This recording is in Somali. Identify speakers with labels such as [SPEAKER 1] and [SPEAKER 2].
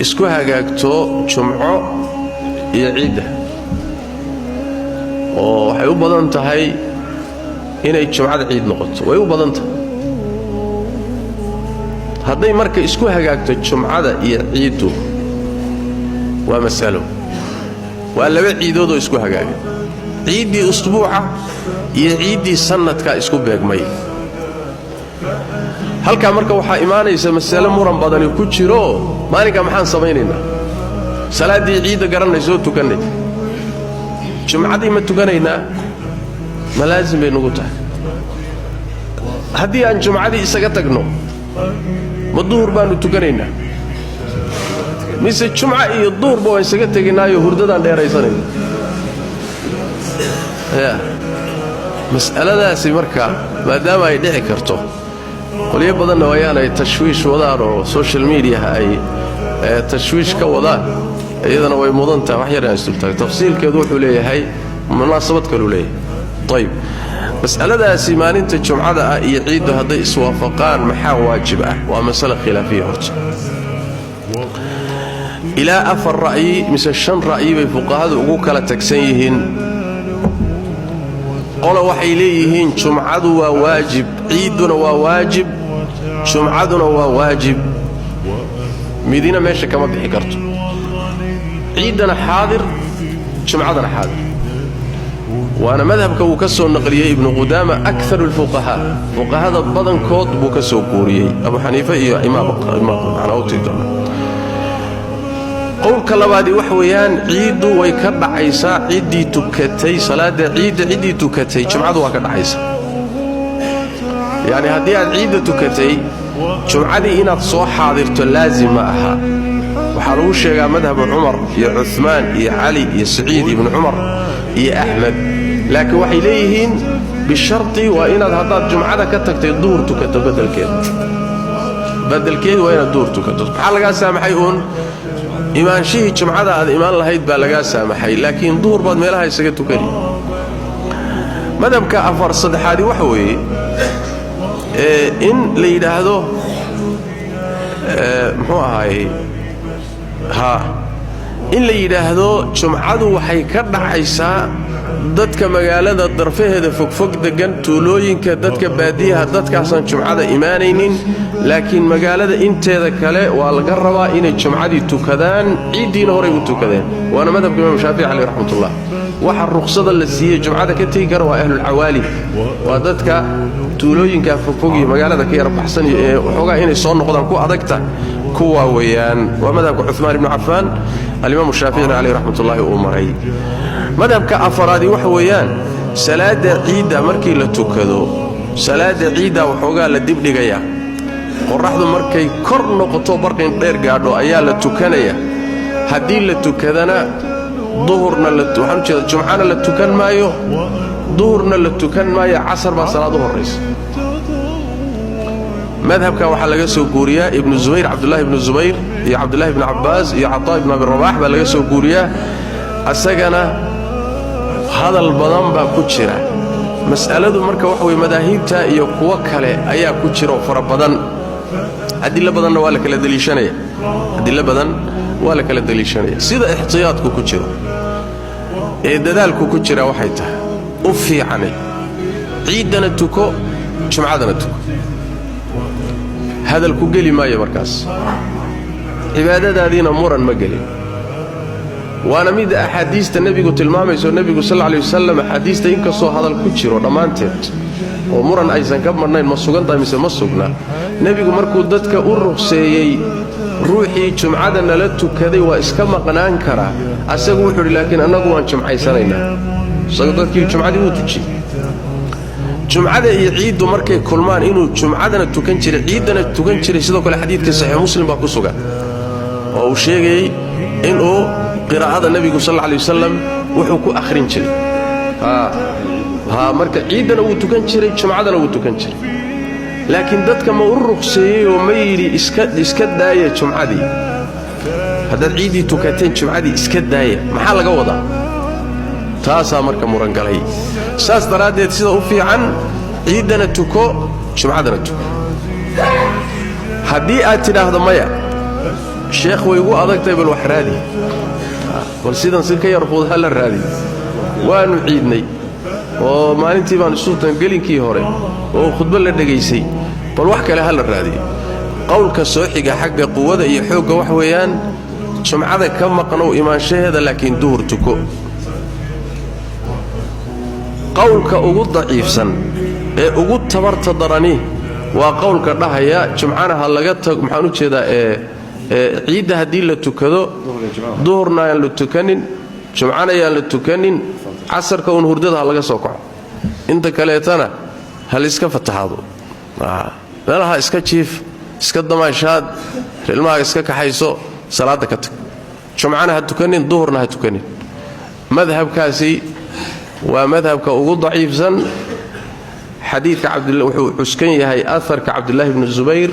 [SPEAKER 1] Isku hagaagto Jumco iyo ciidda, oo waxay u badan tahay inay Jumcada ciid noqoto, way u badan tahay. Hadday marka isku hagaagto Jumcada iyo ciiddu, waa masalo, waa laba ciidoodoo isku hagaaga, ciiddii usbuuca iyo ciiddii sannadkaa isku beegmay. Halkaa marka waxaa imaanaysa masale muran badani ku jiro: maalinkaa maxaan samaynaynaa? Salaaddii ciidda garannay, soo tukannay, Jumcadii ma tukanaynaa? Ma laasim bay nugu tahay? Haddii aan Jumcadii isaga tagno, ma duhur baannu tukanaynaa mise Jumca iyo duhurba waan isaga tegaynaayo hurdadaan dheeraysanayna? Ya mas'aladaasi marka, maadaama ay dhici karto, qolyo badanna waayaan ay tashwiish wadaan oo social mediaha ay tashwiish ka wadaan, iyadana way mudan tahay wax yar aan isdultaago. Tafsiilkeedu wuxuu leeyahay munaasabad kaluu leeyahay. Ayib, mas'aladaasi maalinta Jumcada ah iyo ciiddu hadday iswaafaqaan, maxaa waajib ah? Waa masale khilaafiya. Horta ilaa afar ra'yi mise shan ra'yi bay fuqahadu ugu kala tagsan yihiin. Qola waxay leeyihiin Jumcadu waa waajib, ciidduna waa waajib, Jumcaduna waa waajib, midina meesha kama bixi karto, ciiddana xaadir, Jumcadana xaadir. Waana madhabka uu ka soo naqliyey Ibnu Qudaama akaru lfuqahaa, fuqahada badankood buu ka soo guuriyey, Abu Xaniife iyo imaammanaa. Qowlka labaadii waxa weeyaan ciiddu way ka dhacaysaa ciddii tukatay salaadda ciidda, ciddii tukatay Jumcadu waa ka dhacaysaa. Yacni haddii aad ciidda tukatay, Jumcadii inaad soo xaadirto laazim ma aha. Waxaa lagu sheegaa madhabu Cumar iyo Cumaan iyo Cali iyo Saciid ibnu Cumar iyo Axmed, laakiin waxay leeyihiin bisharti, waa inaad haddaad Jumcada ka tagtay duhur tukato badelkeed. Badelkeed waa inaad duhur tukato. Maxaa lagaa saamaxay? Uun imaanshihii Jumcada aad imaan lahayd baa lagaa saamaxay, laakiin duhur baad meelaha isaga tukani. Madhabka afar saddexaadi waxa weeye in la yidhaahdo, muxuu ahaayey, ha, in la yidhaahdo Jumcadu waxay ka dhacaysaa dadka magaalada darfaheeda fogfog deggan, tuulooyinka, dadka baadiyaha, dadkaasaan Jumcada imaanaynin, laakiin magaalada inteeda kale waa laga rabaa inay Jumcadii tukadaan, ciiddiina horay u tukadeen. Waana madhabka Imaam Shaafici caleyh raxmatullah. Waxa ruqsada la siiyey Jumcada ka tegi kara waa ahlulcawaali, waa dadka tuulooyinka fogfog iyo magaalada ka yara baxsan iyo ee waxoogaa inay soo noqdaan ku adagta, kuwaa weeyaan. Waa madhabka Cumaan ibnu Cafaan, alimaamu Shaaficina caleyh raxmatullaahi uu maray. Madhabka afaraadi waxa weeyaan salaadda ciidda markii la tukado, salaadda ciidda waxoogaa la dibdhigayaa, qorraxdu markay kor noqoto, barqin dheer gaadho ayaa la tukanaya. Haddii la tukadana, duhurna waxaan u jeeda Jumcana la tukan maayo, duhurna la tukan maayo, casar baa salaad u horraysa. Madhabka waxaa laga soo guuriyaa Ibnu Zubayr, Cabdullahi ibnu Zubayr iyo Cabdullahi ibnu Cabbaas iyo Cataa ibnu Abi Rabax baa laga soo guuriyaa. Asagana hadal badan baa ku jira mas'aladu. Marka waxa weye madaahibta iyo kuwo kale ayaa ku jira oo fara badan, adilo badanna waa la kala deliishanaya, adilo badan waa la kala deliishanaya. Sida ixtiyaadku ku jiro ee dadaalku ku jira waxay tahay u fiicanay ciiddana tuko, Jumcadana tuko. Hadal ku geli maayo markaas, cibaadadaadiina muran ma gelin. Waana midda axaadiista nebigu tilmaamayso. Nebigu sal alay wasalam axaadiista, inkastoo hadal ku jiro dhammaanteed oo muran aysan ka marnayn ma sugan tahay mise ma sugna, nebigu markuu dadka u ruqseeyey ruuxii Jumcada nala tukaday waa iska maqnaan karaa, asagu wuxuu idhi, "Laakiin annagu waan jumcaysanaynaa." Isagu dadkii Jumcadii wuu tujiyey. Jumcada iyo ciiddu markay kulmaan inuu Jumcadana tukan jiray, ciiddana tukan jiray. Sidoo kale xadiidka Saxiix Muslim baa ku sugan oo uu sheegayey inuu qiraa'ada nebigu sal alla alay wasalam wuxuu ku akhrin jiray. Ha, marka ciiddana wuu tukan jiray, Jumcadana wuu tukan jiray, laakiin dadka ma u ruqseeyey oo ma yidhi iska daaya Jumcadii? Haddaad ciiddii tukateen, Jumcadii iska daaya, maxaa laga wadaa? Taasaa marka murangalay. Saas daraaddeed sida u fiican, ciiddana tuko, Jumcadana tuko. Haddii aad tidhaahdo maya. Sheekh, way ugu adagtahay, bal wax raadi, bal sidan si ka yar fudud ha la raadi. Waannu ciidnay oo maalintii baan isuutan gelinkii hore oo khudbo la dhegaysay, bal wax kale ha la raadiyo. Qowlka soo xiga xagga quwada iyo xoogga wax weeyaan jumcada ka maqnow imaanshaheeda, laakiin duhur tuko. Qowlka ugu daciifsan ee ugu tabarta darani waa qowlka dhahaya jumcana ha laga tago, maxaan u jeedaa, ee ciidda haddii la tukado duhurna ayaan la tukanin, jumcana ayaan la tukanin, casarka uun hurdada ha laga soo kaco, inta kaleetana ha layska fataxaado, meelaha iska jiif, iska damaashaad, ilmaha iska kaxayso, salaadda ka tag, jumcana ha tukanin, duhurna ha tukanin. Madhabkaasi waa madhabka ugu daciifsan. Xadiidka wuxuu cuskan yahay aharka Cabdulaahi bni Zubayr.